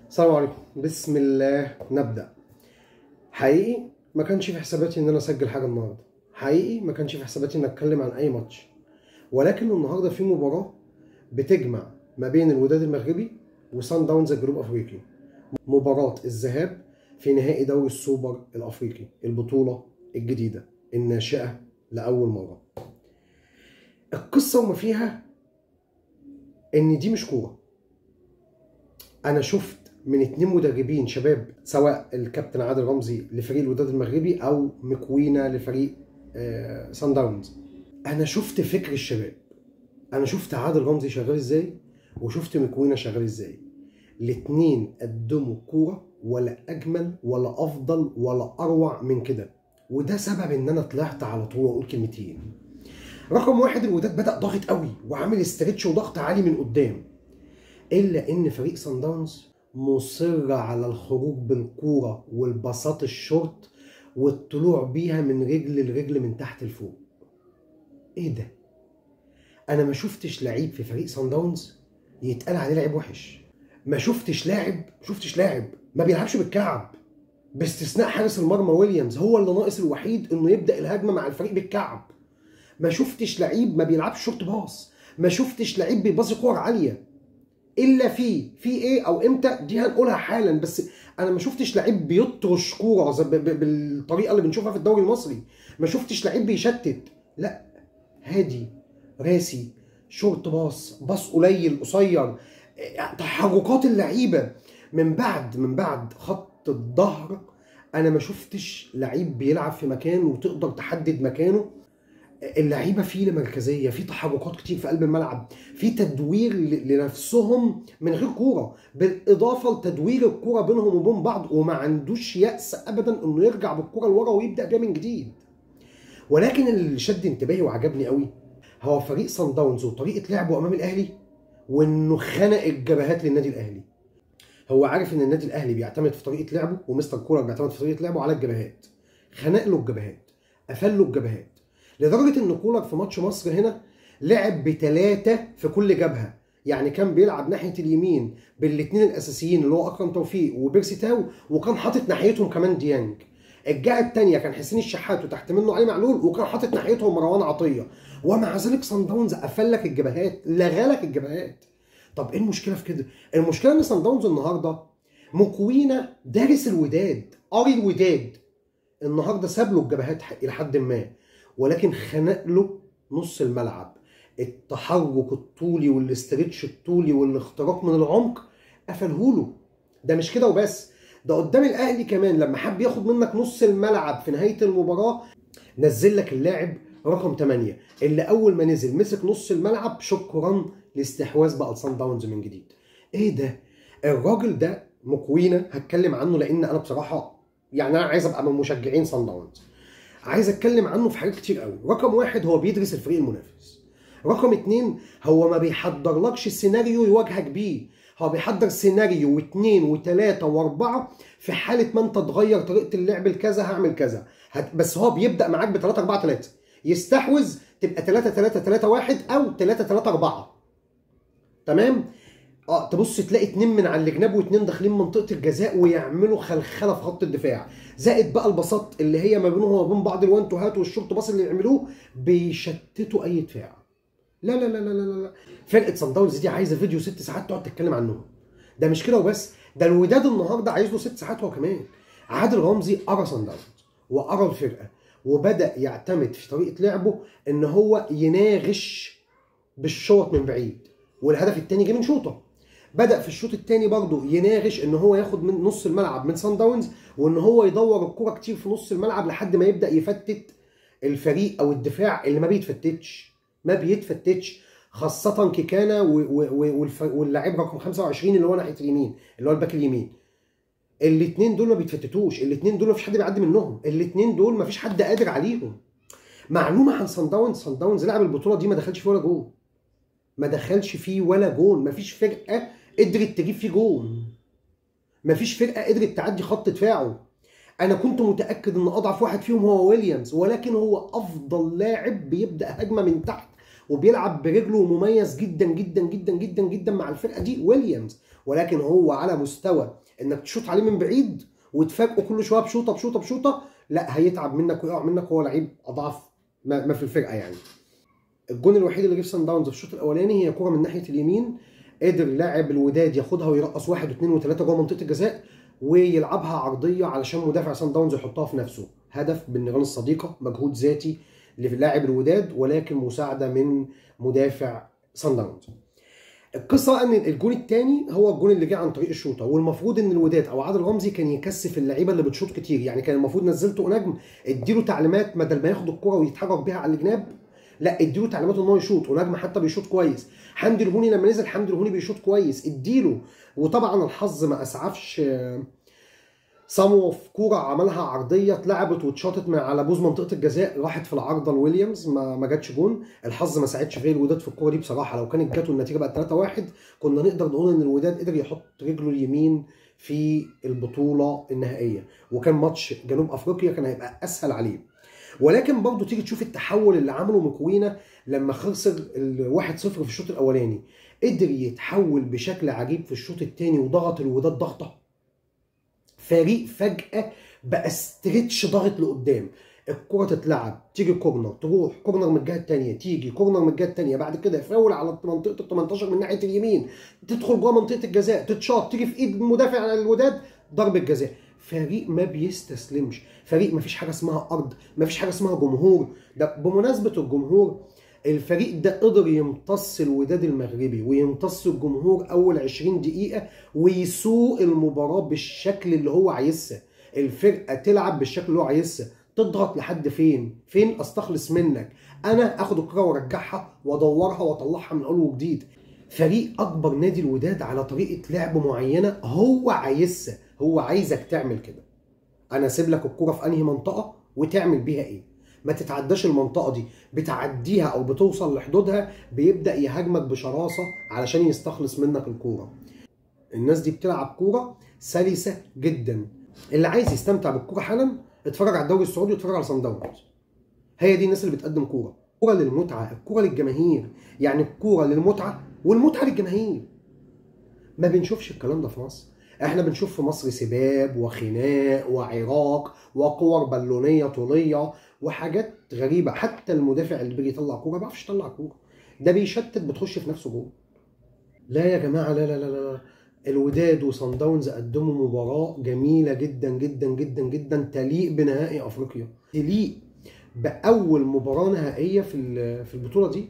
السلام عليكم. بسم الله نبدأ. حقيقي ما كانش في حساباتي ان انا اسجل حاجة النهارده، حقيقي ما كانش في حساباتي ان اتكلم عن اي ماتش، ولكن النهارده في مباراة بتجمع ما بين الوداد المغربي وسان داونز الجنوب افريقي، مباراة الذهاب في نهائي دوري السوبر الافريقي، البطولة الجديدة الناشئة لاول مرة. القصة وما فيها ان دي مش كورة. انا شفت من 2 مدربين شباب، سواء الكابتن عادل رمزي لفريق الوداد المغربي او مكوينة لفريق سان داونز. انا شفت فكر الشباب، انا شفت عادل رمزي شغال ازاي وشفت مكوينة شغال ازاي. الاتنين قدموا كورة ولا اجمل ولا افضل ولا اروع من كده، وده سبب ان انا طلعت على طول واقول كلمتين. رقم واحد، الوداد بدأ ضاغط قوي وعامل stretch وضغط عالي من قدام، الا ان فريق سان داونز مصر على الخروج بالكورة والبساط الشورت والطلوع بيها من رجل لرجل من تحت لفوق. ايه ده؟ انا ما شفتش لعيب في فريق سان داونز يتقال عليه لعيب وحش. ما شفتش لاعب ما بيلعبش بالكعب، باستثناء حارس المرمى ويليامز، هو اللي ناقص الوحيد انه يبدا الهجمة مع الفريق بالكعب. ما شفتش لعيب ما بيلعبش short pass، ما شفتش لعيب بيباصي كور عالية، الا في ايه او امتى دي هنقولها حالا، بس انا ما شفتش لعيب بيطرش كورة بالطريقة اللي بنشوفها في الدوري المصري. ما شفتش لعيب بيشتت، لا، هادي راسي، short pass، pass قليل قصير، تحركات اللعيبة من بعد خط الظهر. انا ما شفتش لعيب بيلعب في مكان وتقدر تحدد مكانه. اللعيبة فيه مركزية، في تحركات كتير في قلب الملعب، في تدوير لنفسهم من غير كورة، بالاضافة لتدوير الكورة بينهم وبين بعض، وما عندوش يأس ابدا انه يرجع بالكورة لورا ويبدا بيها من جديد. ولكن اللي شد انتباهي وعجبني قوي هو فريق سان داونز وطريقه لعبه امام الاهلي، وانه خنق الجبهات للنادي الاهلي. هو عارف ان النادي الاهلي بيعتمد في طريقه لعبه، ومستر كولر بيعتمد في طريقه لعبه على الجبهات. خنق له الجبهات، قفل له الجبهات، لدرجة ان كولر في ماتش مصر هنا لعب ب3 في كل جبهة. يعني كان بيلعب ناحية اليمين بالاثنين الاساسيين اللي هو اكرم توفيق وبيرسي تاو، وكان حاطط ناحيتهم كمان ديانج. الجهة الثانية كان حسين الشحات وتحت منه علي معلول، وكان حاطط ناحيتهم مروان عطية. ومع ذلك صن داونز قفل لك الجبهات، لغى لك الجبهات. طب ايه المشكلة في كده؟ المشكلة ان صن داونز النهارده مكوينة دارس الوداد، قاري الوداد النهارده، ساب له الجبهات الى حد ما، ولكن خنق له نص الملعب. التحرك الطولي وال stretch الطولي والاختراق من العمق قفلهوله. ده مش كده وبس، ده قدام الاهلي كمان لما حب ياخد منك نص الملعب في نهاية المباراة نزل لك اللاعب رقم 8 اللي اول ما نزل مسك نص الملعب، شكرا لاستحواذ بقى لصن داونز من جديد. ايه ده؟ الراجل ده مكوينة هتكلم عنه، لان انا بصراحة يعني انا عايز ابقى من مشجعين صن داونز، عايز اتكلم عنه في حاجات كتير قوي. رقم واحد، هو بيدرس الفريق المنافس. رقم 2، هو ما بيحضرلكش سيناريو يواجهك بيه، هو بيحضر سيناريو و2 و3 و4 في حاله ما انت تغير طريقه اللعب لكذا هعمل كذا. بس هو بيبدا معاك ب 3 4 3، يستحوذ تبقى 3 3 3 1 او 3 3 4. تمام؟ تبص تلاقي 2 من على الجناب و2 داخلين منطقة الجزاء ويعملوا خلخله في خط الدفاع، زائد بقى البساط اللي هي ما بينهم وما بين بعض ال one two هات وال short pass اللي بيعملوه بيشتتوا اي دفاع. لا لا لا لا لا لا، فرقه صن داونز دي عايزه فيديو 6 ساعات تقعد تتكلم عنهم. ده مش كده وبس، ده الوداد النهارده عايز له 6 ساعات هو كمان. عادل رمزي قرا صن داونز وقرا الفرقة، وبدا يعتمد في طريقه لعبه ان هو يناغش بالشوط من بعيد، والهدف الثاني جه من شوطه. بدأ في الشوط الثاني برضه يناغش ان هو ياخد من نص الملعب من صن داونز، وان هو يدور الكرة كتير في نص الملعب لحد ما يبدأ يفتت الفريق او الدفاع اللي ما بيتفتتش، ما بيتفتتش، خاصة كيكانا واللاعب رقم 25 اللي هو ناحية اليمين اللي هو الباك اليمين. الاثنين دول ما بيتفتتوش، الاثنين دول ما فيش حد بيعدي منهم، الاثنين دول ما فيش حد قادر عليهم. معلومة عن صن داونز، صن داونز لعب البطولة دي ما دخلش فيه ولا جول. ما دخلش فيه ولا جون، ما فيش فرقه قدرت تجيب فيه جون، ما فيش فرقه قدرت تعدي خط دفاعه. انا كنت متاكد ان اضعف واحد فيهم هو ويليامز، ولكن هو افضل لاعب بيبدا هجمة من تحت وبيلعب برجله، مميز جدا جدا جدا جدا جدا مع الفرقة دي ويليامز. ولكن هو على مستوى انك تشوط عليه من بعيد وتفاجئه كل شوية بشوطه بشوطه بشوطه، لا هيتعب منك ويقع منك، هو لعيب اضعف ما في الفرقة يعني. الجون الوحيد اللي جه في سان داونز في الشوط الاولاني هي كره من ناحية اليمين، قدر لاعب الوداد ياخدها ويرقص 1 و2 و3 جوه منطقة الجزاء ويلعبها عرضية علشان مدافع سان داونز يحطها في نفسه. هدف بالنيران الصديقة، مجهود ذاتي للاعب الوداد ولكن مساعدة من مدافع سان داونز. القصة ان الجون الثاني هو الجون اللي جه عن طريق الشوطه، والمفروض ان الوداد او عادل رمزي كان يكثف اللعيبة اللي بتشوط كتير، يعني كان المفروض نزلته نجم اديله تعليمات بدل ما ياخد الكره ويتحرك بيها على الجناب، لا اديله تعليمات ان هو يشوط، ونجم حتى بيشوط كويس. حمدي الهوني لما نزل حمدي الهوني بيشوط كويس، اديله. وطبعا الحظ ما اسعفش سامو في كورة عملها عرضية اتلعبت واتشاطت من على بوز منطقة الجزاء، راحت في العارضة لويليامز، ما جاتش جون. الحظ ما ساعدش فريق الوداد في الكورة دي بصراحة، لو كانت جات والنتيجة بقت 3-1 كنا نقدر نقول ان الوداد قدر يحط رجله اليمين في البطولة النهائية، وكان ماتش جنوب افريقيا كان هيبقى اسهل عليه. ولكن برضه تيجي تشوف التحول اللي عمله مكوينة لما خسر ال 1-0 في الشوط الاولاني، قدر يتحول بشكل عجيب في الشوط الثاني وضغط الوداد ضغطه. فريق فجأة بقى stretch ضاغط لقدام، الكرة تتلعب تيجي corner، تروح corner من الجهة الثانية، تيجي corner من الجهة الثانية، بعد كده فاول على منطقة ال 18 من ناحية اليمين، تدخل جوه منطقة الجزاء، تتشاط، تيجي في ايد مدافع الوداد، ضربة جزاء. فريق ما بيستسلمش، فريق ما فيش حاجة اسمها أرض، ما فيش حاجة اسمها جمهور. ده بمناسبة الجمهور، الفريق ده قدر يمتص الوداد المغربي ويمتص الجمهور أول 20 دقيقة ويسوق المباراة بالشكل اللي هو عايزها. الفرقة تلعب بالشكل اللي هو عايزها، تضغط لحد فين؟ فين استخلص منك؟ أنا آخد الكرة وارجعها وادورها واطلعها من أول وجديد. فريق أكبر نادي الوداد على طريقة لعب معينة هو عايزها، هو عايزك تعمل كده. أنا أسيب لك الكرة في أنهي منطقة وتعمل بيها إيه؟ ما تتعداش المنطقة دي، بتعديها أو بتوصل لحدودها بيبدأ يهاجمك بشراسة علشان يستخلص منك الكورة. الناس دي بتلعب كورة سلسة جدا. اللي عايز يستمتع بالكورة حالا اتفرج على الدوري السعودي واتفرج على صن داونز. هي دي الناس اللي بتقدم كورة، كورة للمتعة، الكورة للجماهير، يعني الكورة للمتعة والمتعة للجماهير. ما بنشوفش الكلام ده في مصر. احنا بنشوف في مصر سباب وخناق وعراق وكور بالونيه طوليه وحاجات غريبة. حتى المدافع اللي بيجي يطلع كورة ما بيعرفش يطلع كورة، ده بيشتت، بتخش في نفسه جول. لا يا جماعة، لا لا لا لا، الوداد وصن داونز قدموا مباراة جميلة جدا جدا جدا جدا تليق بنهائي افريقيا، تليق باول مباراة نهائية في البطولة دي.